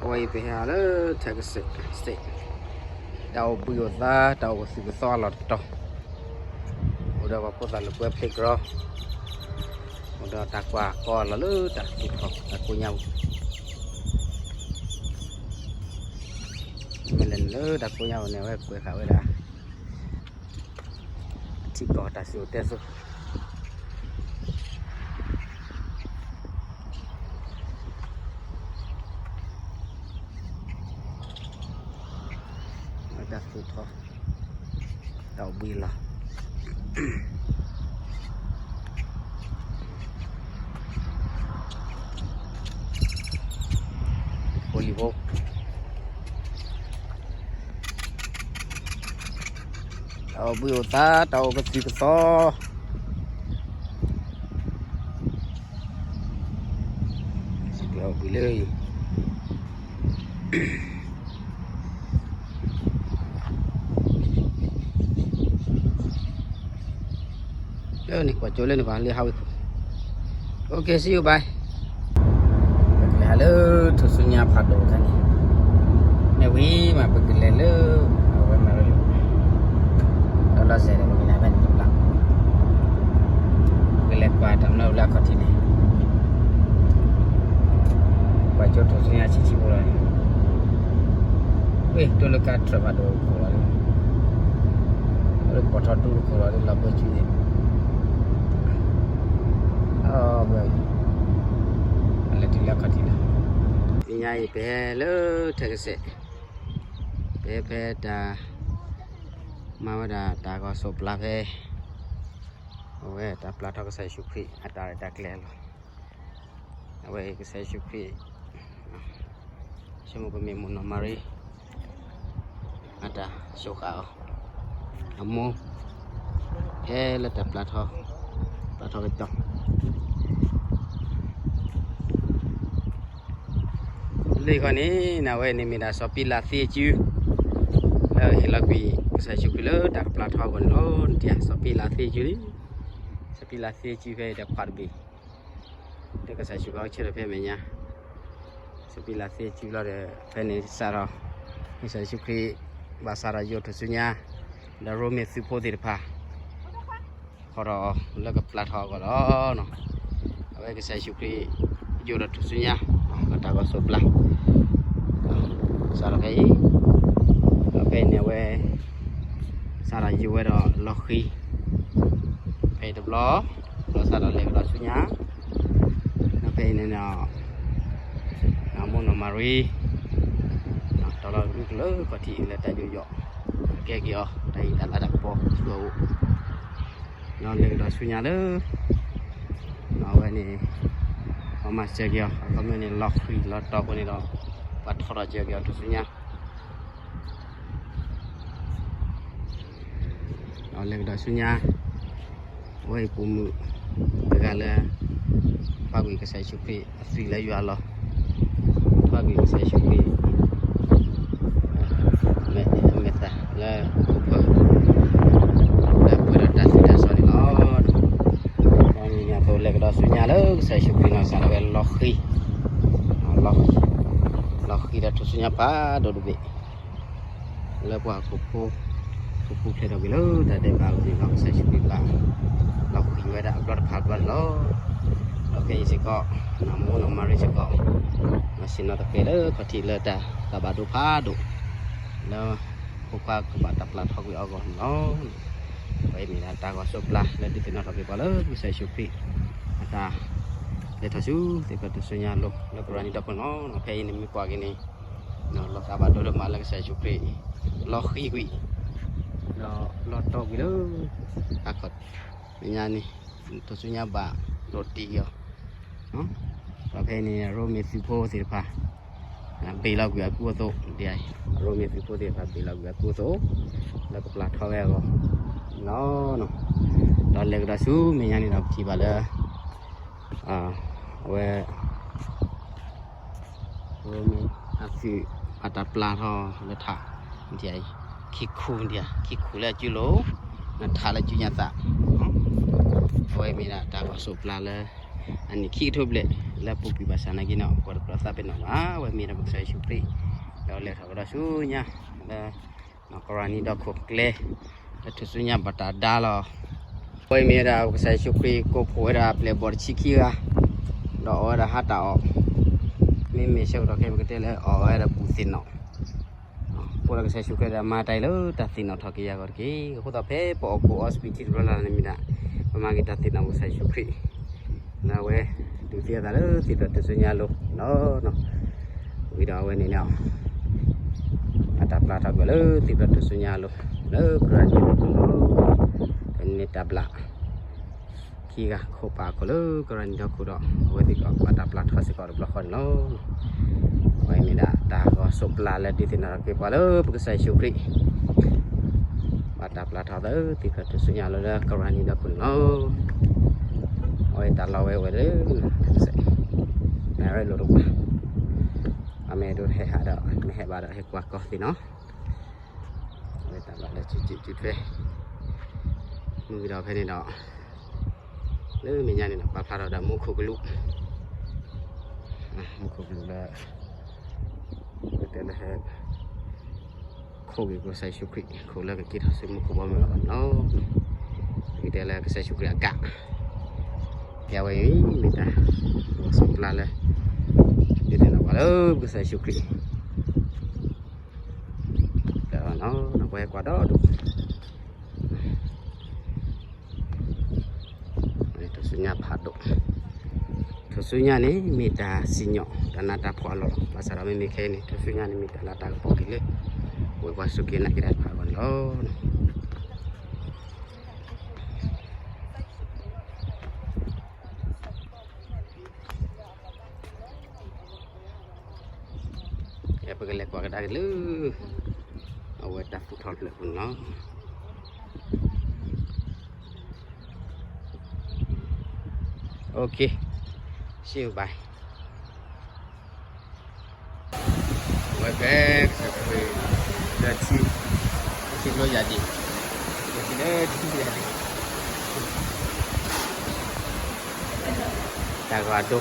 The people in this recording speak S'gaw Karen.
အဝဲအံၤပဟဲဟးလၢ Texas State တၢ်အိၣ်ဘှံးအိၣ်သါ တၢ်အိၣ်ကသုၣ်ကသီအလီၢ်တတီၤ, အိၣ်ဒီးပှၤဖိသၣ်လၢပှဲၤဖျ့ကရီ, အိၣ်ဒီးတၢ်ကွၢ်ကီလီၤလၢတၢ်သူၣ်ထီၣ်တၢ်ကိးညါပူၤ, မ့ၢ်လဲၤနုာ်လၢတၢ်ကိးညါပူၤန့ၣ် အဝဲကွဲးဃာ်ဝဲဒၣ် ထံကီၢ်တၢ်စံၣ်စိၤတဲစိၤ တၢ်သူၣ်ထီၣ် တၢ်အိၣ်ဘှံးလီၤ. ဖိလံၤဖိ တၢ်အိၣ်ဘှံးအိၣ်သါ တၢ်အိၣ်ကသုၣ်ကသီ စံးဘျုးလၢ လၢန့ၣ် ကွၢ်ကၠိလၢန့ၣ်ဘၣ် လၢ highway ခိၣ် Okay, see you, bye. ပကလဲၤဟးလၢထူၣ်စုညါဖးဒိၣ်တခါန့ၣ်, မ့ၢ်ဝံၤမး ပကလဲၤလၢ အဝဲမၤရံ လီၤလီၤဆဲးဒီး ပကလဲၤဖဲန့ၣ်တဘျီ, ပကလဲၤကွၢ်တၢ်မနုၤလၢအခီၣ်ထံးန့ၣ်, ကွၢ်ကၠိထူၣ်စုညါဆံးဆံးဖိလီၤန့ၣ်, ဝ့ၢ် တိၢ်လၢကါ truck ဖးဒိၣ်တခိၣ်လီၤ, လၢပိာ်ထီၣ်တူၢ်တခိၣ်လီၤ လၢလီၤဘၢဆူန့ၣ်, အဝဲ အလဲၤတုၤလၢအခီၣ်ထံးလီၤ. တနံၤညါအံၤ ပဟဲလၢ Texas, ပဟဲဖဲတၢ် မၤဝဲဒၣ်တၢ်ဂီၤစိးပျၢ်ဖဲ အဝဲတၢ်ပျၢ်ထီၣ်ကစၢ်ယ့ၣ်ၡူးခရံာ်အတၢ်ရဲၣ်တၢ်ကျဲၤအလီၢ်, အဝဲအံၤကစၢ်ယ့ၣ်ၡူးခရံာ် ဆိကမိၣ်ကမ့ၢ်မိၢ်နီၢ်မၤရံ အတၢ်ဆိၣ်ဃာ်အီၤ အမိၢ် ဖဲလၢတၢ်ပျၢ်ထီၣ် ပျၢ်ထီၣ်ကတီၢ် လၢယဂီၢ်န့ၣ် နဝဲန့ၣ်မ့ၢ်ဒၣ်စီၤပံလးသ့အစု လၢဟ့ၣ်လီၤကွံာ် ကစၢ်ယ့ၣ်ၡူးခရံာ်လၢတၢ်ကပျၢ်ထီၣ်အဂီၢ်န့ၣ်လီၤ. နထံၣ်ဧါ စီၤပံလးသ့အစုလံ, စီၤပံလးသ့အစုဖဲအံၤဒီးခွါတဘ့ၣ် လၢကစၢ်ယ့ၣ်ၡူးခရံာ်ဆၢထၢၣ်ဖဲမဲာ်ညါ, စီၤပံလးသ့အစုလီၤဒီး ဖဲန့ၣ်စးထီၣ် ကစၢ်ယ့ၣ်ၡူးခရံာ် ဘၣ်စးထီၣ်ယိးထူၣ်စုညါ ဒီးရိမ့ၤသုးဖိသ့ၣ်တဖၣ် ဖီၣ်ထီၣ်အီၤလၢကပျၢ်ထီၣ်အဂီၢ်လီၤ. အဝဲကစၢ်ယ့ၣ်ၡူးခရံာ် ယိးဒီးထူၣ်စုညါ ဒီးတၢ်ဂီၤစိးပျၢ် စးထီၣ်ဖဲအံၤ, ဒီးဖဲအံၤန့ၣ်အဝဲ စးထီၣ်ယိးဝဲဒီးလီၤဃံၤ ဖဲအံၤတဘျီ, ဒီးစးထီၣ်လဲၤကဒီးဆူညါ, ဒီးဖဲအံၤန့ၣ် မိၢ်နီၢ်မၤရံ တီၤလီၤကဒူကလၢခီၣ်ထံးလၢတၢ်ယူးယီၣ် ကဲက့ၤအီၤ တၢ်ဟံၣ်တၢ်လါတၢ်ကပီၤဆူအအိၣ်, ဒီးလဲၤကဒီးဆူညါလၢ အဝဲန့ၣ် ပှၤမၤစၢၤက့ၤအီၤ အခီပညီန့ၣ် လီၤဃံၤလီၤတီၤအဃိန့ၣ်ဒီး ပှၤထီထီၣ်စၢၤက့ၤအီၤထူၣ်စုညါ ဒီးလဲၤကဒီးဆူညါ, အဝဲအံၤပိာ်မုၣ်တဂၤလၢ ပၣ်ကွံာ်ကစၢ်ယ့ၣ်ၡူးခရံာ်အသွံၣ်လၢယွၤအလီၢ်, ပၣ်ကွံာ်ကစၢ်ယ့ၣ်ၡူးခရံာ် မဲာ်သၣ်လၢခိၣ်ဖၢၣ် လၢပှဲၤဒီးတၢ်သွံၣ်တၢ်စီန့ၣ်လီၤ. ဒီးန့ၣ်အသိးလဲၤကဒီးဆူညါလၢကစၢ်ယ့ၣ်ၡူးခရံာ်နီၢ်ကစၢ်ဒၣ်ဝဲလီၤဃံၤ, လီၤဃံၤဒီးထူၣ်စုညါဖးဒိၣ်တဘ့ၣ် လၢပှၤဟီၣ်ခိၣ်ဖိ ဟီၣ်ခိၣ်ဖိဖျဲးထီၣ်ကွံာ်လၢတၢ်ဒဲးဘးအပူၤန့ၣ်လီၤ. ကစၢ်ယ့ၣ်ၡူးခရံာ်ဘၣ် လီၤဃံၤဝဲဒၣ်အဘျီတဖၣ်အဘျီန့ၣ်လီၤ. ဒီးဖဲအံၤစ့ၢ်ကီး နီၢ်မိၢ်နီၢ်မၤရံစ့ၢ်ကီး မၤဆ့ၣ်နီၤသပှၢ်လၢခီၣ်ထံးလၢတၢ်သးဘၣ်ဒိဖးဒိၣ် လၢဖိခွါကဘၣ်တၢ်ပျၢ်ထီၣ်ကွံာ်အဂီၢ်န့ၣ်လီၤ. အဝဲအံၤမ့ၢ်ဒၣ်တၢ်ဂီၤစိးပျၢ်လၢဒုးသ့ၣ်နီၣ်ထီၣ်က့ၤပှၤလၢကစၢ်ယ့ၣ်ၡူးခရံာ် အတၢ်လဲၤထီၣ်ဆူသ့ၣ်ဖျၢၣ်ထူၣ်စုညါအလိၤ လၢကရၢနံၤဒီခိၣ်န့ၣ်လီၤ. ဖဲအံၤန့ၣ်မ့ၢ်ကွၢ်က့ၤန့ၣ် လီၤသးဘၣ်ဒိလၢမၤလၢကစၢ်ယ့ၣ်ၡူးခရံာ် လီၤဃံၤကွံာ် ဒီးလီၤတီၤကွံာ်လၢ တၢ်ခီၣ်မဲာ်ညါန့ၣ် ထူၣ်စုညါဘၣ်ဒိးတံၢ်က့ၤအီၤ ဒီးဖဲအံၤန့ၣ် ရိမ့ၤသုးဖိသ့ၣ်တဖၣ် ဘ့ၣ်လီၤကွံာ်အကူအသိး, ရိမ့ၤသုးဖိသ့ၣ်တဖၣ်ဘ့ၣ်လီၤကွံာ်အကူအသိး လၢကပျၢ်ထီၣ်ဝဲအဂီၢ်လီၤ. ဒီးလဲၤကဒီးဆူမဲာ်ညါန့ၣ်ဒီးပထံၣ်ဘၣ်လၢ အဝဲ ရိမ့ၤအသုးအတၢ်ပျၢ်ထီၣ်လၢထး ခံခူ ခံခူလၢအစုလိၤ နထးလၢစုညါသး အဝဲမ့ၢ်ဒၣ်တၢ်ဂီၤစိးပျၢ်လၢ အနံၣ်ခံကထိဘျဲၣ်လၢပူၤကွံာ်ဘၣ်ဆၣ်နာ်က့န့ၣ် ပှၤတကြၢးသးပ့ၤနီၣ်ဘၣ်, အဝဲမ့ၢ်ဒၣ်ပကစၢ်ယ့ၣ်ၡူးခရံာ် ဒီးလဲၤထီၣ်ကဒီးဆူညါ လၢ ကရၣ်နံဒီခိၣ်ကျဲ လၢထူၣ်စုညါဘၣ်တၢ်ဒါလီၤ. အဝဲမ့ၢ်ဝဲဒၣ်ပကစၢ်ယ့ၣ်ၡူးခရံာ်ကိးဖှိၣ်ဝဲဒၣ်ပျဲၢ်ဘီၣ်တဆံခံဂၤ, ဒီးအီၣ်ဝဲဒၣ်ဟါတၢ်အီၣ်, မ့မ့ၢ်ဆၢကတီၢ်ခဲအံၤပကတဲလၢအီၣ်ဝဲဒၣ်ဘူၣ်သ့ၣ်နီၣ် အဃိဒီးကစၢ်ယ့ၣ်ၡူးခရံာ်ဒီးမၤတၢ်အံၤလၢတၢ်သ့ၣ်နီၣ်ထီၣ်က့ၤယၤအဂီၢ်တက့ၢ်. အဃိသတးဖဲပအီၣ်ကူၣ်အီစပံးထံတဘျီလၢ်လၢ်န့ၣ်မ့ၢ်ဒၣ် ပမၤက့ၤတၢ်သ့ၣ်နီၣ်ပကစၢ်ယ့ၣ်ၡူးခရံာ် လၢအဝဲ ဒုးသ့အသးလၢသံၣ်ဖျၢၣ်ထူၣ်စုညါအလိၤလီၤ. ဝံၤဒီးအဝဲန့ၣ်န့ၣ် အတၢ်ပျၢ်ထီၣ်ကွံာ်လၢသံၣ်ဖျၢၣ်ထူၣ်စုညါအလိၤ လၢကရၣ်နံဒီခိၣ်လီၤ. ဖဲန့ၣ်တၢ်ဘျၣ် ခံဂၤခိၣ်ပာ်အခိၣ်လၢကရၣ်နံဒီခိၣ်ဒီး အဝဲသ့ၣ်ကဘၣ်တၢ်ပျၢ်ထီၣ်စ့ၢ်ကီးတဘျီဃီန့ၣ်လီၤ. အဝဲမ့ၢ်ဒၣ်တၢ်ဂီၤစိးပျၢ်လၢဒုးသ့ၣ်နီၣ်ထီၣ်က့ၤပှၤလၢပကစၢ်ယ့ၣ်ၡူးခရံာ် ဘၣ်တၢ်ပျၢ်ထီၣ်သးသံၣ်ဖျၢၣ်ထူၣ်စုညါအလိၤလၢကရၣ်နံဒီခိၣ်န့ၣ်လီၤ. အဝဲတၢ်လီၢ်ဝဲဝဲလၢ မဲရ့လိာ်တကွၢ် အမ့ၢ်ဒိးဟဲဟးဒီး မ့ၢ်ဟဲဘၣ်ဒီးဟဲကွၢ်ကီၢ်သ့ၣ်နီၣ် အဝဲတၢ်ဘျၣ်လၢစုစုစုထွဲ မုၢ်ကဒီးဖဲန့ၣ်ဒီး လၢမဲာ်ညါန့ၣ်ဒီး ပာ်ဖျါထီၣ်ဒီးမူခိၣ်ကလူး မူခိၣ်ကလူးလၢ ပကတဲလၢဟဲ ခိးက့ၤကစၢ်ယ့ၣ်ၡူးခရံာ် ခိးလၢကက့ၤထီၣ်ဆူမူခိၣ်ဘီမုၢ်အဂီၢ်န့ၣ်လီၤ. ပကတဲလၢကစၢ်ယ့ၣ်ၡူးခရံာ်အကး ကဲဝဲအံၤ မ့ၢ်တၢ်ဂီၤစိးပျၢ်လၢ ဒုးသ့ၣ်နီၣ်ပှၤလၢပကစၢ်ယ့ၣ်ၡူးခရံာ် ဒီးနီၢ်ပှဲၤကွၢ်ဒီဒူၣ် ထူၣ်စုညါဖးဒိၣ်, ထူၣ်စုညါန့ၣ် မ့ၢ်တၢ်စံၣ်ညီၣ် တၢ်နးတၢ်ဖှီၣ်အလီၢ်လီၤ. ဘၣ်ဆၣ်ဒီးမ့မ့ၢ်ခဲအံၤန့ၣ် ထူၣ်စုညါန့ၣ် မ့ၢ်တၢ်လၤတၢ်ကပီၤက့ၤလၢ ပဝဲပှၤစူၢ်က့ၤနာ်က့ၤတၢ်တဖၣ်အဂီၢ်န့ၣ်လီၤ. ပကလဲၤကွၢ်ကဒါက့ၤလၢ အဝဲတၢ်သူၣ်ထီၣ်ဖျၢၣ်ပူၤန့ၣ်လီၤ. Okay, see you, bye. ဝဲဖဲကစၢ်ခရံာ် လၢထံ ထံကျိယၤဒံး, လၢထံလၢထံယၤဒံး, တၢ်ဂီၤဒိ